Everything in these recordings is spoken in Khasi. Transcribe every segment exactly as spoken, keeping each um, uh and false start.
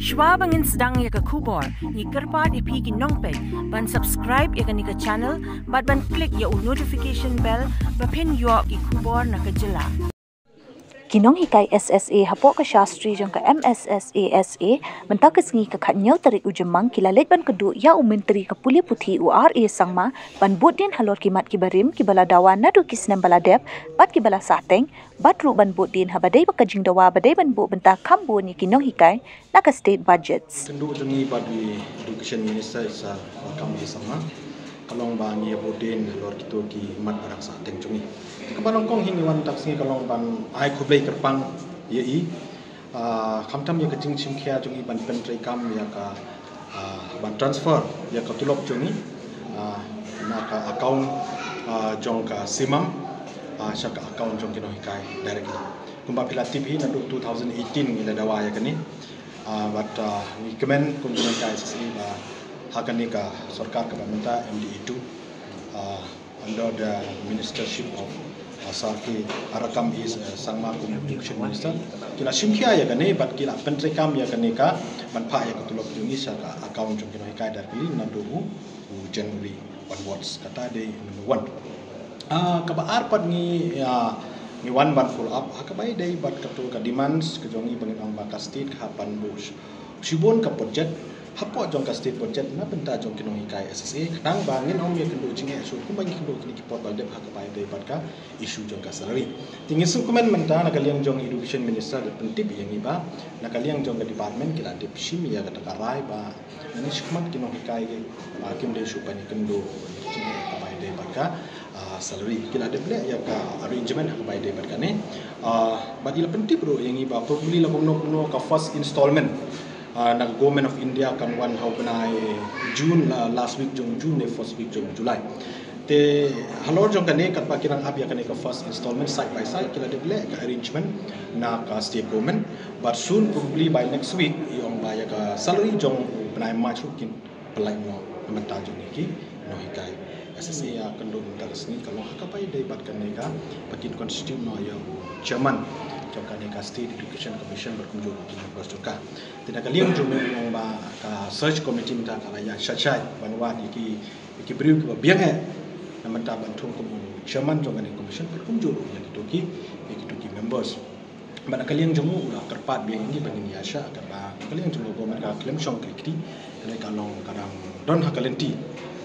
Shwa ba ngin sdang ïa ka khubor, ngi kyrpad ïa phi ki nongpeit ban subscribe ïa kane ka channel bad ban click ïa u notification bell ba phin ïoh ki khubor na ka jylla. Ki nonghikai S S A hapoh ka Shastri jong ka M S S A S A mynta ka sngi ka khatñiew tarik u Jymmang ki la leit ban kduh ïa u Myntri ka pule puthi u R A Sangma ban bud dien halor ki mat ki barim kiba la dawa naduh ki snem ba la dep bad kiba la sahteng, bad ruh ban bud dien haba dei ba ka jingdawa ba dei ban buh bynta kham bun ïa ki nonghikai na ka state budgets. Kynduh jong ngi bad u Education Minister Sir R A Sangma ka long ba ngi ïa bud dien halor kito ki mat ba dang sahteng jong ngi. Kaba nyngkong hi ngi wan tang sngi ka long ban ai khublei kyrpang ïa i, ah, khamtam ïa ka jingshim khia jong i ban pyntreikam ïa ka, ah, ban transfer ïa ka tulop jong i, ah, na ka account, ah, jong ka CMAM, ah, sha ka account jong ki nonghikai directly. Kumba phi la tip hi naduh two thousand eighteen ngi la dawa ïa kane. Ah, bad, ah, ngi kmen kum ka S S A ba ha kane ka sorkar kaba mynta M D A two, ah, under the ministership of, uh, Sir K. R A Sangma kum Education Minister. Ki la shim khia ïa kane bad ki la pyntreikam ïa kane ka ban phah ïa ka tulop jong i sha ka account jong ki nonghikai directly naduh u, u January onwards. Kata dei number one. Ah, kaba ar pat ngi, ah, ngi wan ban follow up ha kaba ïadei bad kato ka demands ka jong i ba ngi ong ba ka state ka hap ban buh shibun ka budget hapoh jong ka state budget na bynta jong ki nonghikai S S A, khnang ba ngin ym ïa kynduh jingeh shuh kumba ngi kynduh kine ki por ba la dep ha kaba ïadei bad ka issue jong ka salary. Te ngi sngewkmen mynta na ka liang jong Education Minister da pyntip ïa ngi ba na ka liang jong ka department ki la dep shim ïa kata ka rai ba ngi sngewmat ki nonghikai, ah, kim dei shuh ban ïa kynduh jingeh ha kaba ïadei bad ka, ah, salary. Ki la dep leh ïa ka arrangement ha kaba ïadei bad kane. Ah, bad i la pyntip ruh ïa ngi ba probably la kumno kumno ka first installment, ah, na ka Government of India kan wan ha u bnai June, la last week jong June ne first week jong July. Te halor jong kane katba ki dang ap ïa kane ka first installment side by side ki la dep leh ka arrangement na ka state government. But soon, probably by next week, i ong ba ïa ka salary jong u bnai March ruh kin pynlait noh na bynta jong ki nonghikai S S A. Ïa kynduh mynta ka sngi ka long ha kaba ïadei bad kane ka ba kin constitute noh ïa u chairman jong kane ka State Education Commission bad kumjuh ruh ki members jong ka. Te na ka liang jong u ong ba ka search committee mynta ka la ïa shai shai ban wad ïa ki, ïa ki briew kiba biang eh na bynta ban thung kum u chairman jong kane ka commission bad kumjuh ruh ïa kito ki, ïa kito ki members. Bad na ka liang jong u la kyrpad biang ïa ngi ba ngin ïa shah katba na ka liang jong u government ka khlem shong kli kti. Kane ka long ka dang don ha ka lynti,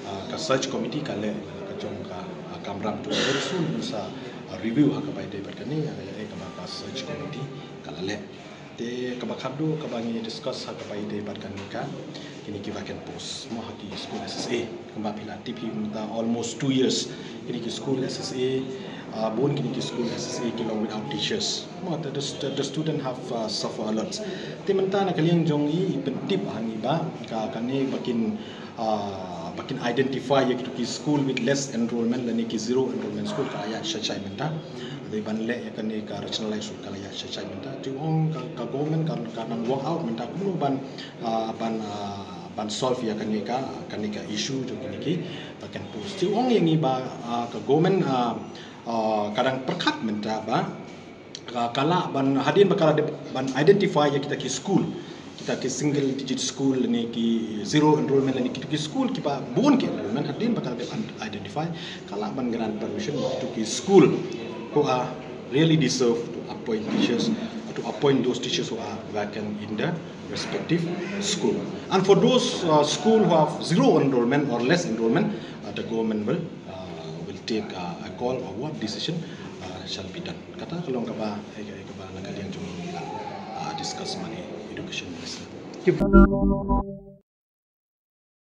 ah, ka search committee ka leh ka jong ka, ah, kamram tu very soon ngin sa, ah, review ha kaba ïadei bad kane, ah, ïa kaba ka search committee ka la leh. Te kaba khatduh kaba ngi discuss ha kaba ïadei bad kane ka kine ki vacant post mo ha ki school S S A. Kumba phi la tip hi mynta almost two years kine ki school S S A, ah, bun kine ki school S S A ki long without teachers. Mo the, the, the student have, ah, suffer a lot. Te mynta na ka liang jong i i pyntip ha ngi ba ka kane ba kin, ah, ba kin identify ïa kito ki school with less enrollment lane ki zero enrollment school ka la ïa shai shai mynta. Dei ban leh ïa kane ka rationalize ka la ïa shai shai mynta. Te ong ka, ka government ka, ka nang work out mynta kumno ban, ah, ban, ah, ban solve ïa kane ka, kane ka issue jong kine ki vacant post. Te ong ïa ngi ba, ah, ka government, ah, ah, ka dang pyrkhat mynta ba ka, ka lah ban hadien ba ka la dep ban identify ïa kita ki school, kita ki single digit school lane ki zero enrollment lane kita ki school kiba bun ki enrollment, hadien ba ka la dep identify ka lah ban grant permission ïa kita ki school who are really deserve to appoint teachers, to appoint those teachers who are vacant in the respective school. And for those, uh, school who have zero enrollment or less enrollment, uh, the government will, uh, will take, uh, a call or what decision, uh, shall be done. Kata ka long kaba, eh, kaba na ka liang jong ngi, uh, discuss ma i Education Minister.